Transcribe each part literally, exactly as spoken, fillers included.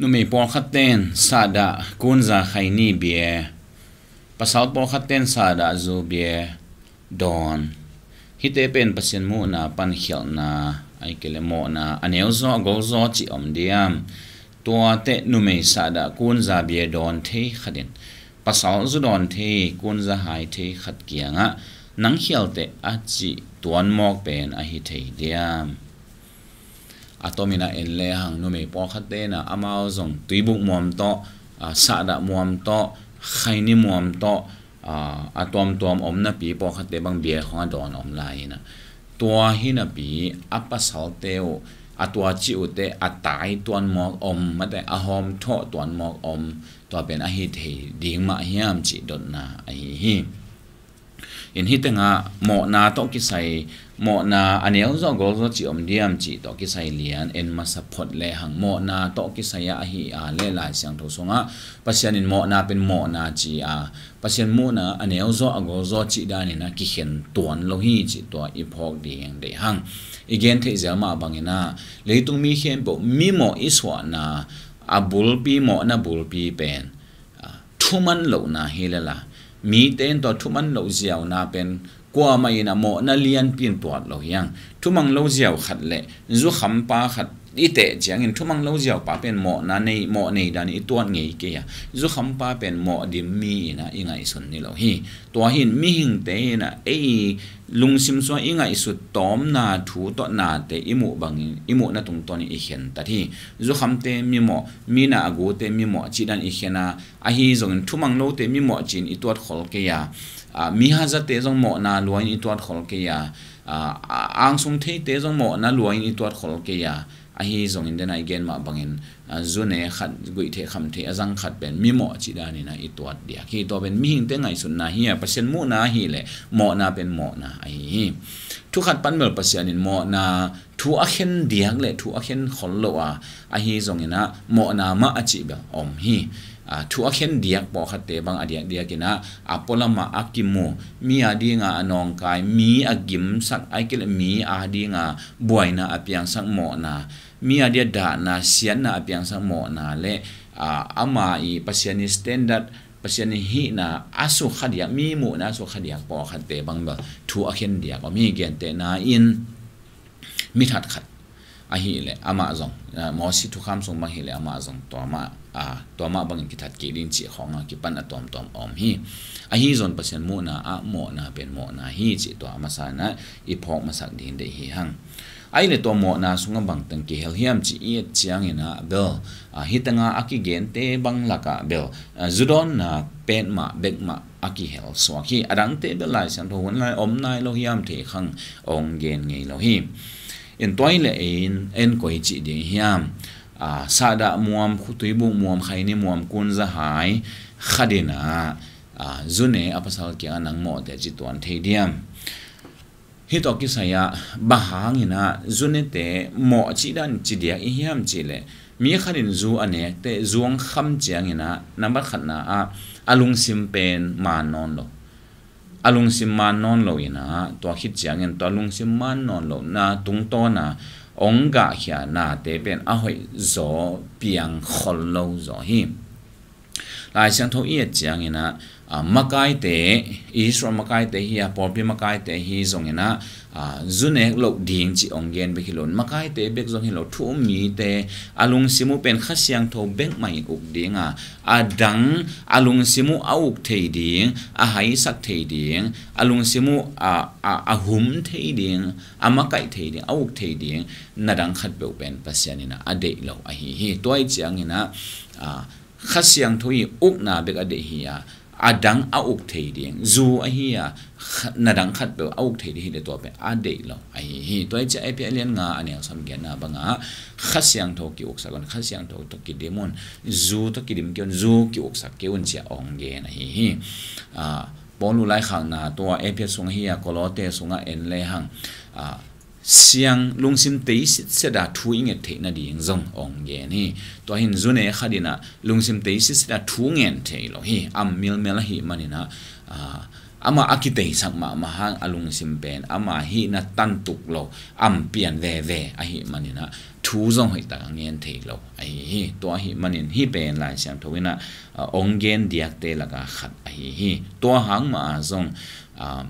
Numei pawlkhat ten sahdah kunza khaini bia, pasal pawlkhat ten sahdah zu bia dawn. Hihte pen Pasian muhna pan khialhna, ahih kei leh mawhna a neuzaw a golzaw cih om diam? Tuate numei sahdah kunza bia dawn thei khat in pasal zu dawn thei, kunza hai thei khat kiangah nang khial teh a cih tuan mawk pen ahi thei diam? A tomin ah en lehang numei pawlkhat ten ah amau zong tuibuk muam tawh, ah, sahdah muam tawh, khaini muam tawh, ah, a tuamtuam om napi pawlkhatte bang bia khawng a dawn om lai in ah, tua hi napi a pasalte uh a tua cih uh teh a tai tuan mawk om, mate a hawm thawh tuan mawk om, tua pen ahi thei ding mah hiam cih dotna ahi hi. In hih tengah mawhna tawh kisai, mawhna a neuzaw a golzaw cih om diam cih tawh kisai lian en masa phot lehang, mawhna tawh kisai ah ahi a leh Lai Siangtho sungah Pasian in mawhna pen mawhna ci a, Pasian muhna a neuzaw a golzaw cih danin ah kikhen tuan lo hi cih tua i phawk ding deih hang. I gen theih zel mah bangin ah leitung mi khempeuh mimawh i suahna a bulpi, mawhna bulpi pen, ah, thuman lohna hi lel a, mite in tua thuman loh ziauna pen kuamah in ah mawhna lianpi in tuat lo hi hang. Thumang lo ziau khat leh zukhampa khat i teh ciangin thumang lo ziaupa pen mawhna nei, mawh nei dan i tuat ngei kei a, zukhampa pen mawh dim mi in ah i ngaihsun ni lo hi. Tua hi in mihingte in ah ei lungsim sungah i ngaihsut tawmna thu tawh nate i muh bangin, i muhna tungtawnin i khentat hi. Zukhamte mimawh, mi na a gute mimawh cih dan i khen a, ahi zongin thumang lote mimawh ci-in i tuat khol kei a, ah, mi hazate zong mawhna lua-in i tuat khol kei a, ah, ah, angsung theite zong mawhna lua-in i tuat khol kei a, ahi zongin den a i gen mah bangin, ah, zu ne khat, guih theih kham theih a zang khat pen mimawh cih danin ah i tuat diak hi. Tua pen mihingte ngaihsutna hi a, Pasian muhna ahih leh mawhna pen mawhna ahi hi. Thu khat pan bel Pasian in mawhna thu a khen diak leh thu a khen khol lo a, ahi zongin ah mawhna mah a cih bel om hi. Ah, thu a khen diak pawlkhatte bang a diakdiakin ah a pualamah a kimu, mi a dinga a nawngkai, mi a gimsak, ahih kei leh mi a dinga buaina a piangsak mawhna, mi a dia dahna, siatna a piangsak mawhna leh, ah, ama i Pasian i standard, Pasian i hihna a sukha diak, mi muhna a sukha diak pawlkhatte bang bel thu a khen diak om hi. Gentehna in mithat khat ahih leh amah zong, ah, Mosi thukham sung bang hileh amah zong tua mah, ah, tua mah bangin kithat kik ding cih khawng a kipan a tuamtuam om hi. Ahi zong Pasian muhna ah mawhna pen mawhna hi cih tua a masa in ah i phawk masak ding deih hi hang. Ahih leh tua mawhna sungah bangteng kihel hiam cih i et ciangin ah bel, ah, hih tengah a kigente bang lakah bel, ah, zu dawnna petmah bekmah a kihel suak hi. A dangte bel Lai Siangtho hun lai om nai lo hiam thei khang, ong gen ngei lo hi. In tua hi leh ei in en koi cih ding hiam? Ah, sahdah muam, tuibuk muam, khaini muam, kunza hai khat in ah, ah, zu ne a pasal kiangah nang mawh teh a ci tuan thei diam? Hih tawh kisai ah bang hangin ah zu nete mawh cih dan ci diak i hiam cih leh, mi khat in zu a nek teh, zu hong kham ciangin ah nambat khatna ah a lungsim pen maan nawn lo. A lungsim maan nawn lo in ah tua khit ciangin tua lungsim maan nawn lohna tungtawn a hong gahkhia nate pen a hoih zaw, piang khol lo zaw hi. Lai Siangtho i et ciangin ah, ah, makaite, Israel makaite hi a, pawlpi makaite hi zongin ah, ah, zu nek loh ding cih ong gen bek hi lo, makaite bek zong hi lo, thu um mite a lungsim uh pen Kha Siangtho bek mah in uk ding a, a dang a lungsim uh a uk thei ding, a haisak thei ding, a lungsim uh a, a, a hum thei ding, a makaih thei ding, a uk thei ding na dang khatpeuh pen Pasian in ah a deih lo ahi hi. Tua hi ciangin ah, ah, Kha Siangtho i ukna bek a deih hi a, a dang a uk thei ding, zu ahi a, kha-, na dang khatpeuh a uk thei ding hi leh tua pen a deih lo ahi hi. Tua hi ciang Efesa a lian nga a neu sawm giatna bangah Kha Siangtho ki-uksak un, Kha Siangtho tawh kidim un, zu tawh kidim kei un, zu ki-uksak kei un ci-a ong gen ahi hi. Ah, Paul laikhakna tua Efesa sung ahi a, Kolote sungah en lehang, ah, siang lungsim tei sitset a thu i nget theih nading zong ong gen hi. Tua hi in zu ne khat in ah lungsim tei sitset a thu ngen thei lo hi. Am milmel ahih manin ah, ah, amah a kiteisak mahmah hang a lungsim pen ama hihna tantuk lo, am pian veve ahih manin ah thu zong hoihtak a ngen thei lo ahi hi. Tua ahih manin hih pen Lai Siangtho in ah, a, ong gen diakte laka khat ahi hi. Tua hang mah a zong, a,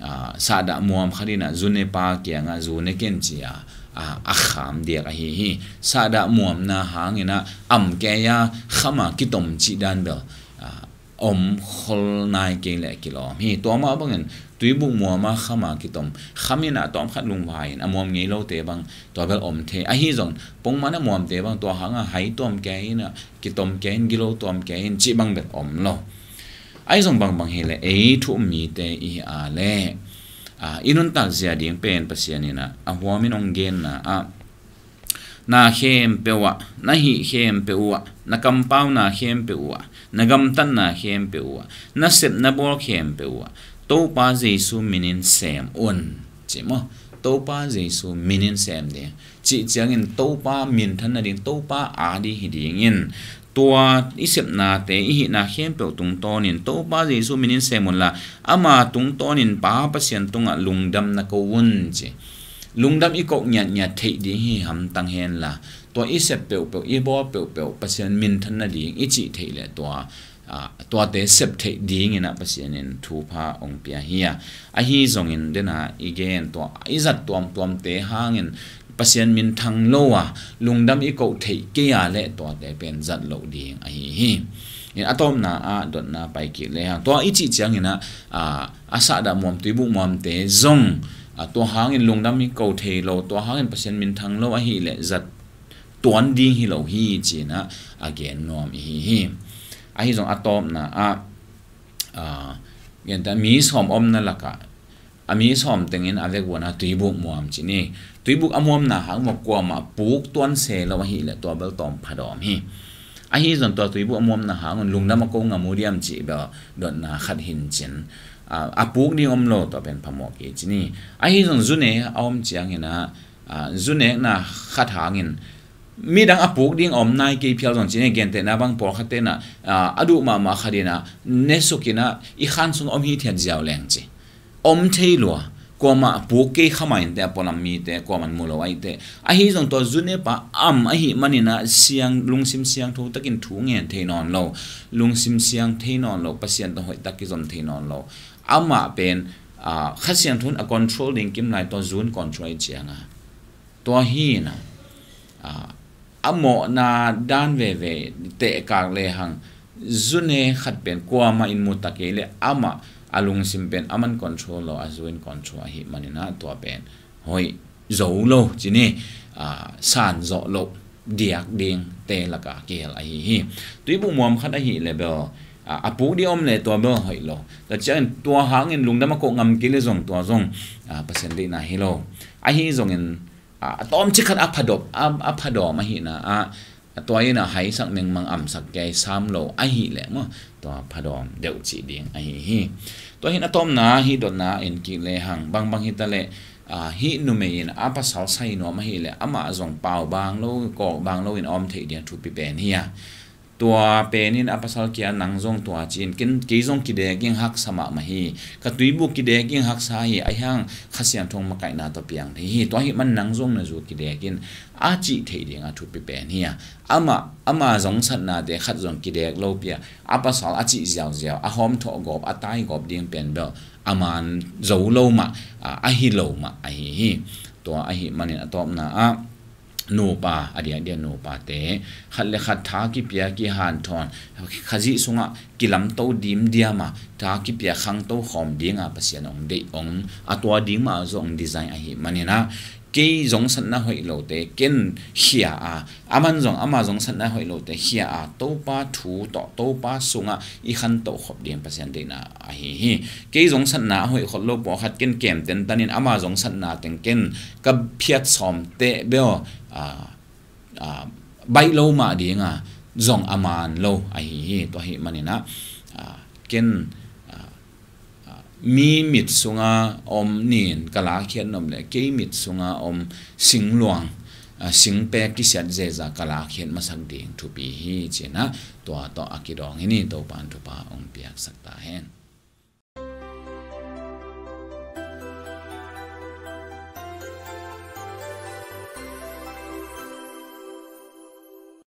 a, sahdah muam khat in ah zu ne pa kiangah zu ne ken ci-a, a, a kham diak ahi hi. Sahdah muamna hangin ah am kei-a khama kitom cih dan bel, a, om khol nai kei leh kilawm hi. Tua mah bangin tuibuk muama khama kitom, kham in ah tawmkhat lungvai in a muam ngei lote bang tua bel om thei. Ahi zong pongman a muamte bang tua hanga hai tuam kei in ah kitom kei in, gilo tuam kei in cih bang bel om lo. Ahi zong bangbang hileh ei thu um mite i hi a leh, a, i nuntak zia ding pen Pasian in ah a huamin ong genna ah, na khempeuh ah, na hih khempeuh ah, na kampau na khempeuh ah, na gamtatna khempeuh ah, na sep na bawl khempeuh ah Topa Jesu minin sem un, ci maw? Topa Jesu minin sem ding cih ciangin Topa minthan nading, Topa a ding hi dingin tua i sepnate, i hihna khempeuh tungtawnin Topa Jesu minin sem unla, ama tungtawnin Pa Pasian tungah lungdam na ko un, ci. Lungdam i koh ngiatngiat theih ding hi hamtang henla, tua i sep peuhpeuh, i bawl peuhpeuh Pasian minthan nading i cih theih leh tua, a, tuate sep theih dingin ah Pasian in thupha ong pia hi a. Ahi zongin dena i gen tua i zat tuamtuamte hangin Pasian minthang lo a lungdam i koh theih kei a leh tuate pen zat loh ding ahi hi. In a tawpna ah dotna pai kik lehang, tua i cih ciangin ah, a, a sahdah muam, tuibuk muamte zong, a, tua hangin lungdam i koh thei lo, tua hangin Pasian minthang lo ahih leh zat tuan ding hi lo hi, ci-in ah a gen nuam i hi hi. Ahi zong a tawpna ah, a, gente mi sawm omna lakah a mi sawm tengin a vekun ah tuibuk muam ci ni. Tuibuk a muamna hang maw kuamah puk tuan se lo ahih leh tua bel tawm phadawm hi. Ahi zong tua tuibuk a muamna hangun lungdam a ko ngam uh diam cih bel dotna khat hi in cin, a, a puk ding om lo, tua pen phamawh kei ci ni. Ahi zong zu ne a om ciangin ah, a, zu nekna khat hangin midang a puk ding a om nai kei phial zong ci ni, gentehna bang pawlkhat ten ah, a, a duh mahmah khat in ah ne suk in ah i khan sung om hithiat ziau leng ci. Om thei lua, kuamah puk kei kha mah inteh, a pualam mite kuaman mu lo ahih teh. Ahi zong tua zu nepa am ahih manin ah siang, lungsim siangtho takin thu ngen thei nawn lo, lungsim siang thei nawn lo, Pasian tawh hoihtak kizom thei nawn lo. Amah pen, a, Kha Siangtho in a control ding kim lai, tua zu in control ahih ciangin, tua hi in ah, a, a mawhna dan veve tehkak lehang zu ne khat pen kuamah in mu ta kei leh amah a lungsim pen aman control lo, a zu in control ahih manin ah tua pen hoih zo lo ci ni, a, san zawh loh diak dingte laka kihel ahi hi. Tuibuk muam khat ahih leh bel, a, a puk ding om leh tua bel hoih lo. Tua ciangin tua hangin lungdam a koh ngam kei leh zong tua zong, a, Pasian deihna hi lo. Ahi zongin, a, a tawmcik khat a phadop, a, a phadawm ahihna ah, a, tua in ah haisak mengmang, amsak kei, sam lo ahih leh maw, tua phadawm deuh cih ding ahi hi. Tua hi in a tawpna hih dotna en kik lehang, bangbang hi ta leh, a, hih numei in a pasal sai nuam ahih leh amah zong pau bang lo, kawk bang lo in a om theih ding a thupi pen hi a. Tua pen in a pasal kia nang zong tua ci in, ken, kei zong kidek ing, haksa mahmah hi, ka tuibuk kidek ing, haksa hi, ahi hang Kha Siangtho makaihna tawh piang thei hi, tua ahih man nang zong na zu kidek in, a cih theih ding a thupi pen hi a. Amah, ama zongsatnate khat zong kidek lopi a, a pasal a cih ziauziau, a hawmthawh gawp, a tai gawp ding pen bel a man zo lo mah, a, a hi lo mah ahi hi. Tua ahih manin a tawpna ah nupa, a diakdiak nupate khat le khat tha kipia, kihanthawn, Khazih sungah kilamto dimdiam a, tha kipia khangto khawm dinga Pasian ong deih, ong a tua ding mah zong design ahih manin ah, kei zongsatna hoih lote ken khia a, aman zong ama zongsatna hoih lote khia a, Topa thu tawh, Topa sungah i khantoh khop ding Pasian deihna ahi hi. Kei zongsatna a hoih khol lo pawlkhat ken kem tentan in ama zongsatna teng ken ka phiat sawm teh bel, a, a, baih lo mah dinga zong a man lo ahi hi. Tua ahih manin ah, a, ken, a, a, mi mit sunga om nin ka lakkhiat nop le kei mit sunga om singluang, a, singpek kisiat zeza ka lakkhiat masak ding thupi hi, ci-in ah tua tawh a kidawng hi ni. Topa'n thupha ong piaksak ta hen.